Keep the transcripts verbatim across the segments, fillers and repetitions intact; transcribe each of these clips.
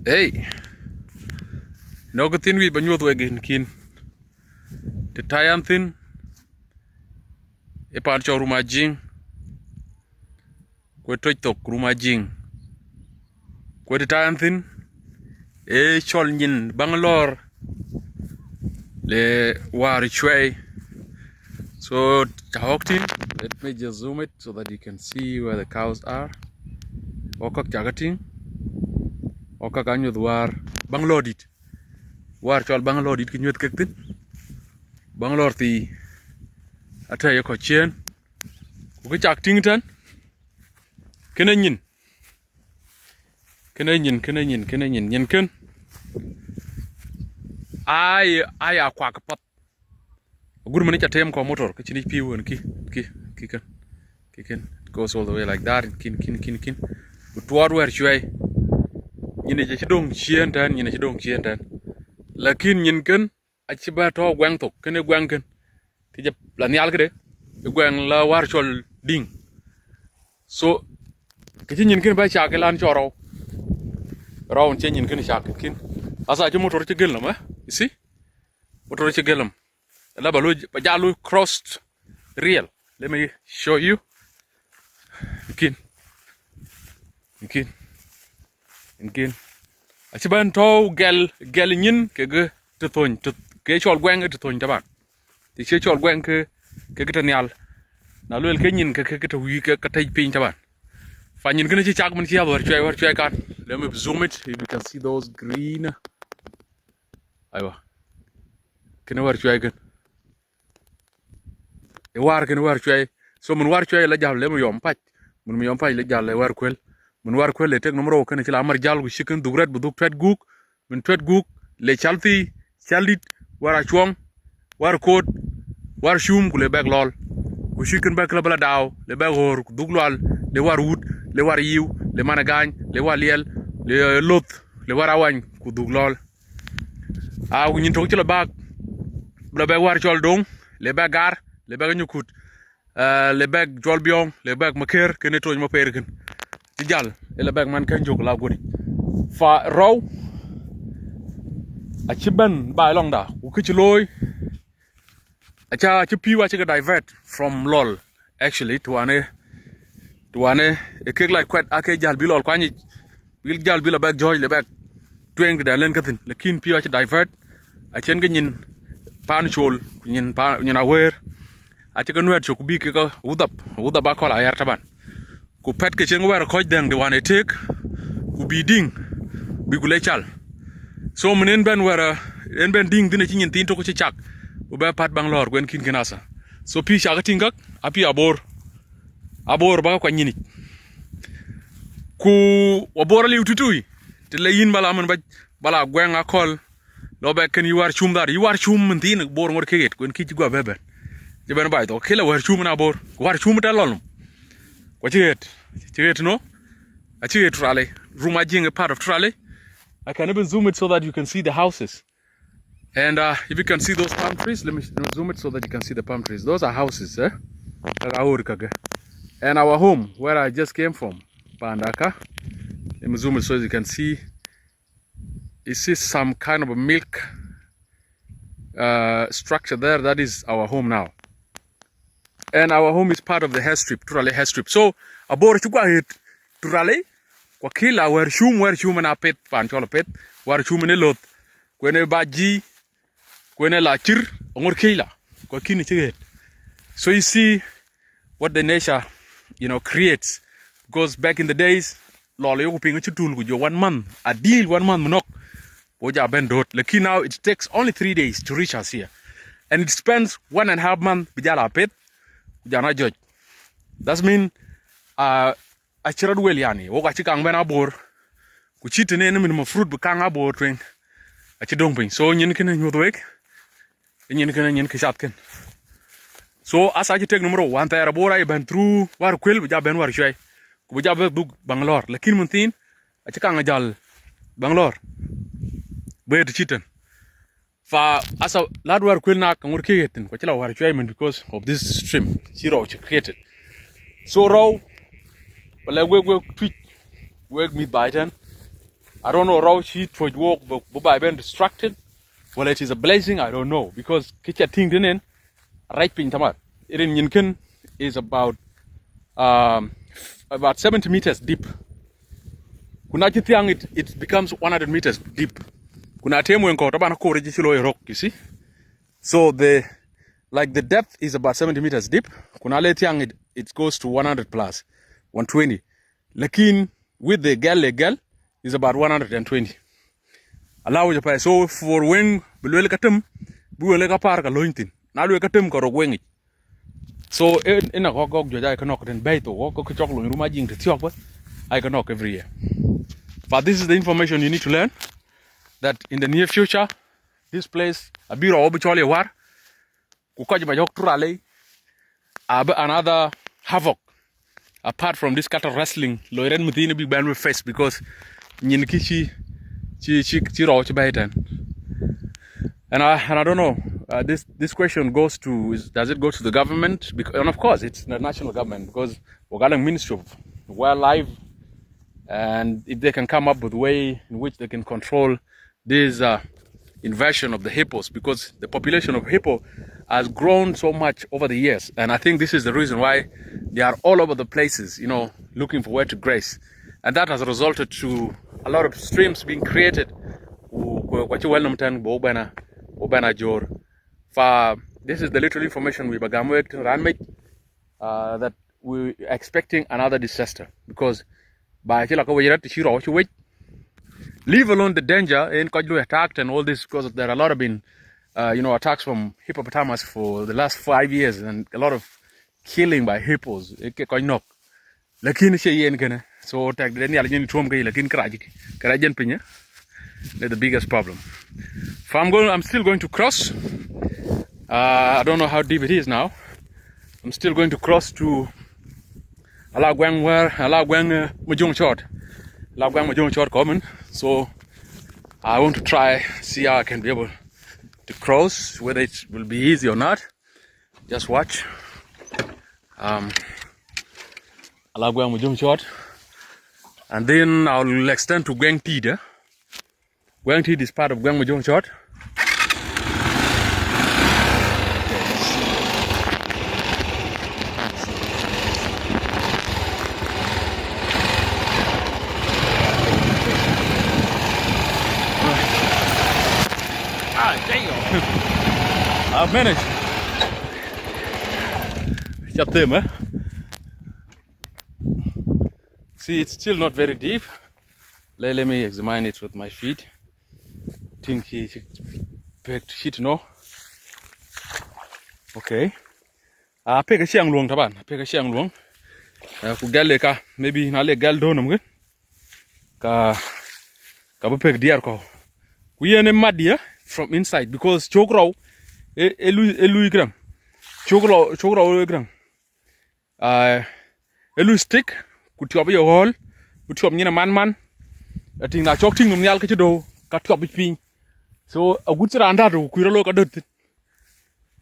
Ei, nɔ̈k thïn wïc ba nyuɔ̈th wek yïn kïn. Të tɔ̈ yɛn thïn, ë paan cɔl Rum Ajiŋ, ku ë toc thok Rum Ajiŋ. Ku të tɔ̈ yɛn thïn, ë cɔl nyin baŋ lɔ̈ɔ̈r le wäär cuɛi. So, ca ɣɔ̈k tïŋ, let me just zoom it so that you can see where the cows are. Ɣɔ̈k käk ca ke tïŋ, ɣɔ̈k käk anyuɔ̈th wäär baŋ lɔ̈ɔ̈r dït. Wäär cɔl baŋ lɔ̈ɔ̈r dït kë nyuɔ̈th kek thïn. Baŋ lɔ̈ɔ̈r thii, atɔ̈ ye kɔc ciëën. Ku kë cak tïŋ tɛ̈n, kënë nyin. Kënë nyin, kënë nyin, kënë nyin, nyin kën. Ai, ai, akuak path. Agut mën ca tem kɔ̈u motor, ke cïn yic pïïu wën kï, kï, kï kën, kï kën. It goes all the way like that, kïn, kïn, kïn, kïn. Ku tuɔɔt wäär cuɛi. Nyin ë cï döŋ ciëën tɛ̈n, nyin ë cï döŋ ciëën tɛ̈n. Lakin nyin kën, acï bɛ̈n tɔ̈ guɛŋ thok, kënë guɛŋ kën. Kë jɔ la nhial këde, ë guɛŋ la wäär cɔl diŋ. So, kë cï nyin kën bɛ̈n cak ë lan cɔl rɔu. Rɔu cï nyin kën cak kën. Asa cï motor cï gël nɔm, eh? You see? Motor cï gël nɔm. La ba lu, ba ja lu crossed real. Let me show you. Kïn. Kïn. Kïn. Acï bɛ̈n tɔ̈u gɛl, gɛl nyin kekë të thöny, të, ke cɔl guɛŋ ë të thöny taban. Të cie cɔl guɛŋ ke, ke, ke të nhial. Na luel ke nyin ke, ke, ke të wïï ke, ke tëc piny taban. Fa nyin kënë cï cak mën cï ya wäär cuɛi, wäär cuɛi kan. Let me zoom it, if you can see those green. Aywa. Kënë wäär cuɛi kën. Ë wäär kën wäär cuɛi. So mën wäär cuɛi la jäl le mën yɔm pac. Mën mën yɔm pac la jäl le wäär kuël. Mën wäär kuël le tek nɔm rou kënë cï la mär jäl ku cï kën dhuk rɛt bï dhuk tuɛt guk. Mën tuɛt guk le cal thii, cal dït, wäär acuɔŋ, wäär koot, wäär cum ku le bɛk lɔl. Ku cï kën bɛk la bï la dau, le bɛk ɣöör ku dhuk lual, le wäär wut, le wäär yiu, le man agany, le wäär liɛl, le loth, le wäär awany ku dhuk lɔl. Aa, ku nyin tök cï la bäk, bï la bɛk wäär cɔl doŋ, le bɛk gar, le bɛk nyukut, eh, le bɛk cɔl biɔŋ, le bɛk makër, kënë toc maper kën. Cï jäl, ë la bɛk man kën jök la guöt. Fa rɔu, acï bɛ̈n baai lɔŋda, ku kë cï looi, aca, acï pïïu acï ke divert from lɔl, actually, tuanë, tuanë, ë kek lac kuɛt, ake jäl bï lɔl kuany yic, bï jäl bï la bɛk jɔ̈ɔ̈c le bɛk tueŋ tëde alen käthïn, lakin pïïu acï divert, acïn ke nyin paan col, ku nyin paan, nyin awëër, acï ke nuɛɛt cök ku bï kek wudhap, wudhap akɔl ayär taban. Ku pɛ̈t ke cieŋ wɛ̈ɛ̈r kɔc dhɛ̈ŋ de wään ë teek, ku bï diŋ, bï ku le cal. So mën en bɛ̈n wɛ̈ɛ̈r, en bɛ̈n diŋ dhïn acï nyin thiin tök cï cak, ku bɛ pät baŋ lɔ̈ɔ̈r ku en kïn kën asa. So pïï cak tïŋ käk, apïï abor, abor bä ke kuany nyinic. Ku abor aliu tutui, të le yïn bä la mën bä, bä la guɛŋ akɔl, lɔ bɛ kën yï wäär cum dhar, yï wäär cum mën thiin bor ŋot ke ɣet, ku en kï cï guɔ bɛ bɛ̈n. Cï bɛ̈n baai thok, kë la wäär cum en abor, ku wäär cum tɛ lɔ nɔm. Ku acï ɣet, cï ɣet no, acï ɣet Turalei. Rum Ajiŋ a part of Turalei. I can even zoom it so that you can see the houses. And uh, if you can see those palm trees, let me zoom it so that you can see the palm trees. Those are houses, eh? Kaka hori kaka. And our home, where I just came from, Pandaka. Let me zoom it so you can see. You see some kind of a milk uh, structure there. That is our home now. And our home is part of the hair strip, Turalei hair strip. So, abor cï guɔ ɣet Turalei, ku kila wäär cum, wäär cum en apeth, paan cɔl apeth, wäär cum en ë loth, ku en ë ba ji, ku en ë la cïr, aŋot kila, ku kïn cï ɣet. So you see what the nature, you know, creates. Because back in the days, lɔl yoku piŋ cï tul ku jɔ one month, a deal one month minok, wo ja ben dot. Lakin now it takes only three days to reach us here. And it spends one and a half month, bijala peth, ku jana joj. That's mean, uh, acï rɔt wel yani, wok acï kaŋ ben abor, ku cï tënë en min mafrut bï kaŋ abor tueŋ, acï döŋ piny. So nyin kënë nyuɔ̈th wek, nyin kënë nyin kë cath kën. So asa acï tek numero, wan thɛɛr abor ai ben through, war kuel, bija ben war cuai, ku bija ben dhuk Bangalore. Lakin min thin, acï kaŋ ajal Bangalore. Bë të cï tën. Fa asa lad wäär kuel nak ka ŋot kë ɣet thïn, ku acï la wäär cuai min because of this stream, cï rɔu cï created. So rɔu, ba lɛ̈k wek, wek Tuic, wek mïth baai tɛ̈n. I don't know, rɔu cï tuɔ̈c wok, bï, bï baai bɛn distracted, wala it is a blessing, I don't know, because kë ca tïŋ tënë en, rɛc piny tamath. Rin nyin kën is about, um, about seventy meters deep. Ku na cï thiäŋ, it, it becomes one hundred meters deep. Ku na tëëm weŋ kɔ̈u, taban akoor cï looi rök, you see. So the, like, the depth is about seventy meters deep. Ku na le thiäŋ, it, it goes to one hundred plus, one twenty. Lakin with the gɛl, le gɛl is about one hundred and twenty. Allow you pay. So for weŋ, bï lueel ka tëm, bï lueel ka paar ka lööny thïn. Na lueel ka tëm ka rok weŋic. So in, in a gɔk gɔk juëc ai ka nɔ̈k den bɛ̈i thok, gɔk ka cɔk lööny rum ajiŋ të thiɔ̈k bä, ai ka nɔ̈k every year. But this is the information you need to learn, that in the near future, this place, abï rɔu bï cɔl ye war, ku kɔc ba jɔk turalei, abï another havoc, apart from this cattle rustling, loi ren muthin bï bɛn we face, because nyin kï cï, cï, cï, cï rɔu cï bɛ̈i tɛn. And I, and I don't know, uh, this, this question goes to, is, does it go to the government? Because, and of course, it's the national government, because we're got a Ministry of Wildlife, and if they can come up with a way in which they can control this, uh, invasion of the hippos, because the population of hippo has grown so much over the years. And I think this is the reason why they are all over the places, you know, looking for where to graze. And that has resulted to a lot of streams being created. Ku, ku, ku cï wɛl nɔm tɛn, bï wok bɛn a, bï wok bɛn a jɔɔr. Fa, this is the little information we ba gam wek tënë raan mec, uh, that we expecting another disaster, because ba cï la ka wec rɛt, cï rɔu cï wec, leave alone the danger in kɔc lui attacked and all this, because there are a lot of been, uh, you know, attacks from hippopotamus for the last five years, and a lot of killing by hippos, eh, ke kɔc nɔ̈k. Lakin cie yen kënë. So tɛk de Nhialic yen tuɔm ke, lakin kërac, kërac yen piny, eh, the biggest problem. Fa, I'm going, I'm still going to cross. Uh, I don't know how deep it is now. I'm still going to cross to Ala Guɛŋ where, Ala Guɛŋ, uh, Majong Chot. Ala Guɛŋ Majong Chot coming. So I want to try, see how I can be able to cross, whether it will be easy or not. Just watch. Um, Ala Guɛŋ Majong Chot. And then I'll extend to Guɛŋ Tit, eh? Guɛŋ Tit is part of Guɛŋ Majong Chot. Ah, damn. I managed. Chat them, eh? See, it's still not very deep. Let, let me examine it with my feet. Think he, he picked shit, no? Okay. Ah, pick a chiang luong taban. Pick a chiang luong. Uh, ku gɛl ka, maybe na le gɛl do nom ka, ka bu pick diar ko. Ku yen e mat dia from inside, because chok rɔu e, e lui, e lui gram. Chok rɔu, chok rɔu e gram. Ah, e lui stick, ku tiɔp ye hɔl, ku tiɔp nyin man man. Ating na chok ting nom nyal ke chido, ka tiɔp piny. So a good randa do ku ro lo ka dot.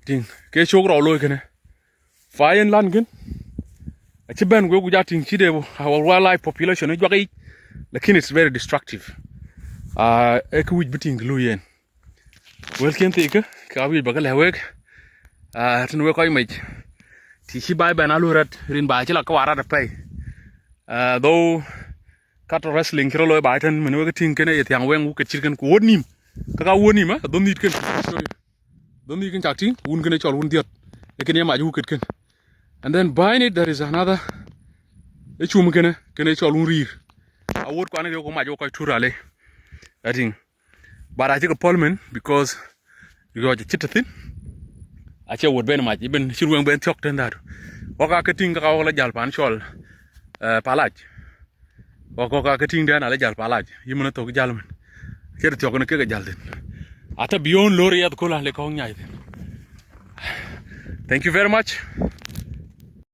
Ting, ke chok rɔu looi kënë. Fa yen lan kën, acï bɛ̈n wek ku ja tiŋ cït e our wildlife population ë juak yic, lakin it's very destructive. Ah, e kë wïc bï tiŋ të lui yen. Wël kën thikë, ka wïc ba ke lɛ̈k wek, ah, tën wek kɔc mec, ti cï baai bɛn a lui rɛt, rin baai cï la ke war rɛt apɛi. Ah, though cattle rustling cï rɔ looi baai tën, mën wek tiŋ kënë ye thiaŋ weŋ wuk ket cït kën ku wot nïm. Ka ka wot nïm, ah, dhon dhït kën. Dhon dhït kën cak tiŋ, wun kënë cɔl wun dhiɔt. E kën ye mac wuk ket kën. And then behind it, there is another. E cum kënë, kënë cɔl wun riir. A wot kuan ke ku mac wok kɔc tur ale. Ating. But acï ke pɔl mën, because yɔc cït thïn. Acie wot ben mac, ben cïn weŋ ben thiɔk tën dhatu. Wok ake tiŋ ka wok la jal pan cɔl, eh, palac. Wok, wok ake tiŋ dɛn ala jal palac. Yï mën thok jal mën. Cït thiɔk në keke jal thïn. Ata beyond lori yɛth kula le kɔŋ nyai thïn. Thank you very much.